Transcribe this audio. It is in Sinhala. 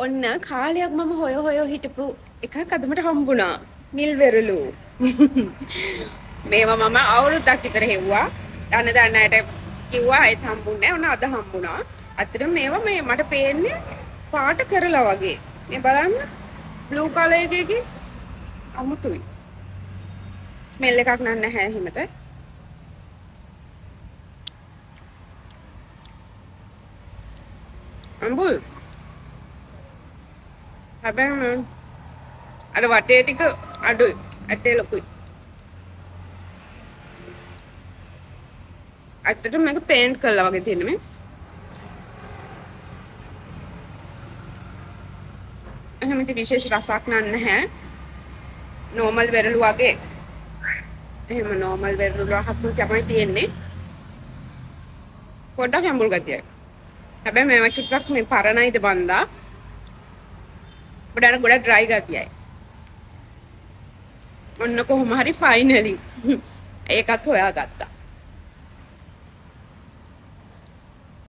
ඔන්න කාලයක් මම හොය හොය හිටපු එකක් අද මට හම්බුණා. නිල් වෙරළු. මේවා මම අවුරුද්දක් විතර හෙව්වා. දන්න දන්න අයට කිව්වා, ඒත් හම්බුන්නේ නැහැ. ඔන්න අද හම්බුණා. ඇත්තටම මේවා මේ මට පේන්නේ පාට කරලා වගේ. මේ බලන්න බ්ලූ කලර් එකකින් අමුතුයි. ස්මෙල් එකක් නන් නැහැ එහෙමට. අඹුල්. හැබැයි මේ අර වටේ ටික අඩුයි. ඇටේ ලොකුයි. ඇත්තටම මේක පේන්ට් කරලා වගේ තියෙන මේ. එහෙම ඉතින් විශේෂ රසක් නන් නැහැ. නෝමල් වෙරළු වගේ. එහෙම නෝමල් වෙරළු රහක් තමයි තියෙන්නේ. පොඩ්ඩක් ඇඹුල් ගතියයි. හැබැයි මේවා චුට්ටක් මේ පරණයිද බන්දා. පොඩ්ඩක් ගොඩක් ඩ්‍රයි ගතියයි. ඔන්න කොහොම හරි ෆයිනලි ඒකත් හොයාගත්තා.